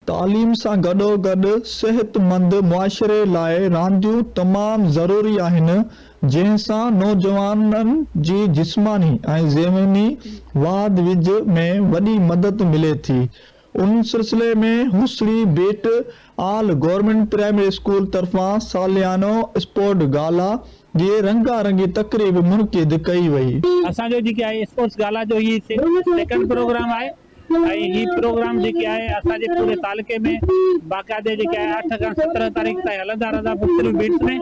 تعليم سان گڏوگڏ صحتمند معاشري لاء رانديون تمام ضروري آهن، جنهن سان نوجوانن جي جسماني ۽ ذهني واڌ ويجهه ۾ وڏي مدد ملي ٿي. ان سلسلي ۾ Hosri beat all government primary school طرفان ساليانو اسپورٽ گالا جي رنگا رنگي تقريب منعقد ڪئي وئي. اسان جو جيڪي آهي اسپورٽس گالا جو هي سيڪنڊ پروگرام آهي. ۽ هي پروگرام جيڪي آهي اسان جي پوري تعلقي ۾ باقاعدي جيڪي آهي اٺ کان 17 تاريخ تائين هلندا رهندا مختلف بيٽس ۾.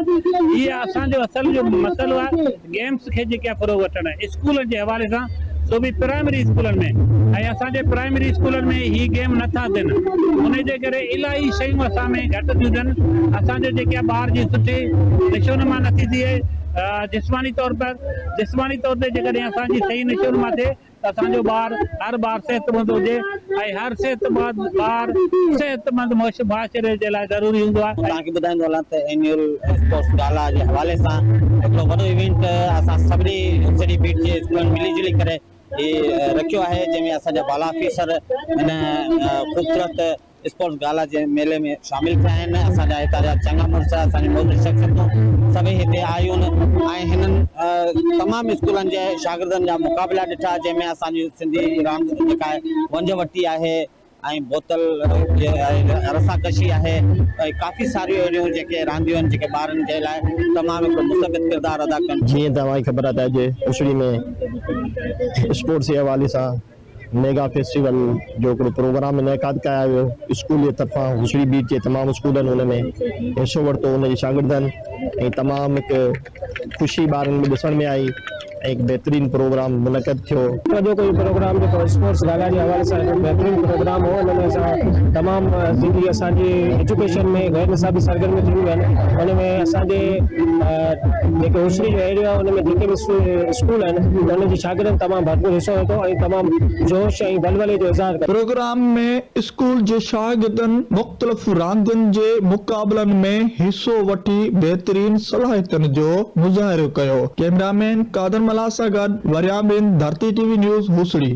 هي اسان جو اصل جو مسئلو آهي گيمس کي جيڪي آهي فروغ وٺڻ اسڪولن جي حوالي سان سو به پرائمري اسڪولن ۾ ۽ اسان جي پرائمري اسڪولن ۾ هي گيم نه ٿا ٿين انهي جي ڪري الاهي شيون اسان ۾ گهٽ ٿيون ٿين اسان جو جيڪي آهي ٻار جي سٺي نشونما نٿي ٿئي جسماني طور پر جسماني طور تي جيڪڏهن اسان جي صحيح نشونما ٿئي ته اسان جو ٻار هر ٻار صحتمند هجي ۽ هر صحتمند ٻار صحتمند معاشري جي لاء ضروري هوندو آهي. توهان کي ٻڌائيندو هلان ته اينيول اسپورٽس گالا جي حوالي سان هڪڙو وڏو ايونٽ اسان سڀني سٽي بيٽ جي اسڪولن ملي جلي ڪري هي رکيو آهي جنهن ۾ اسان جا بالا آفيسر هن خوبصورت اسپورٽس گالا جي ميلي ۾ شامل ٿيا آهن. اسان جا هتان جا چڱا مڙس، اسان جون معزز شخصيتون سڀئي هتي آيون ۽ هنن تمام اسڪولن جي شاگردن جا مقابلا ڏٺا جنهن ۾ اسان جي سنڌي راند جيڪا آهي ونجهه وٽي آهي ۽ بوتل رسا ڪشي آهي ۽ ڪافي ساريون اهڙيون جيڪي رانديون آهن جيڪي ٻارن جي لاء تمام هڪڙو مثبت ڪردار ادا ڪن. جيئن ته اوهان کي خبر آهي ته اڄ اسڙي ۾ اسپورٽس جي حوالي سان ميگا فيسٽيول جو هڪڙو پروگرام انعقاد ڪيا ويو اسڪول جي طرفان هوسڙي بيٽ جي تمام اسڪولن ان ۾ حصو ورتو ان جي شاگردن ۽ تمام هڪ خوشي ٻارن ۾ ڏسڻ ۾ آئي ۽ هڪ بهترين پروگرام منعقد ٿيو. اڄوڪو هي پروگرام جيڪو اسپورٽس گالا جي حوالي سان هڪ بهترين پروگرام هو ان ۾ اسان تمام جيڪي اسان جي ايجوڪيشن ۾ غير نصابي سرگرميون ٿينديون آهن ان ۾ اسان جي جيڪي هوسڙي جو ايريو آهي ان ۾ جيڪي به اسڪول آهن انهن جي شاگردن تمام ڀرپور حصو ورتو ۽ تمام جوش ۽ ولولي جو اظهار ڪيو. پروگرام ۾ اسڪول جي شاگردن مختلف راندين جي مقابلن ۾ حصو وٺي بهترين صلاحيتن جو مظاهرو ڪيو. ڪئميرا مين قادر ملاح سان گڏ وريام رند، ڌرتي ٽي وي نيوز، هوسڙي.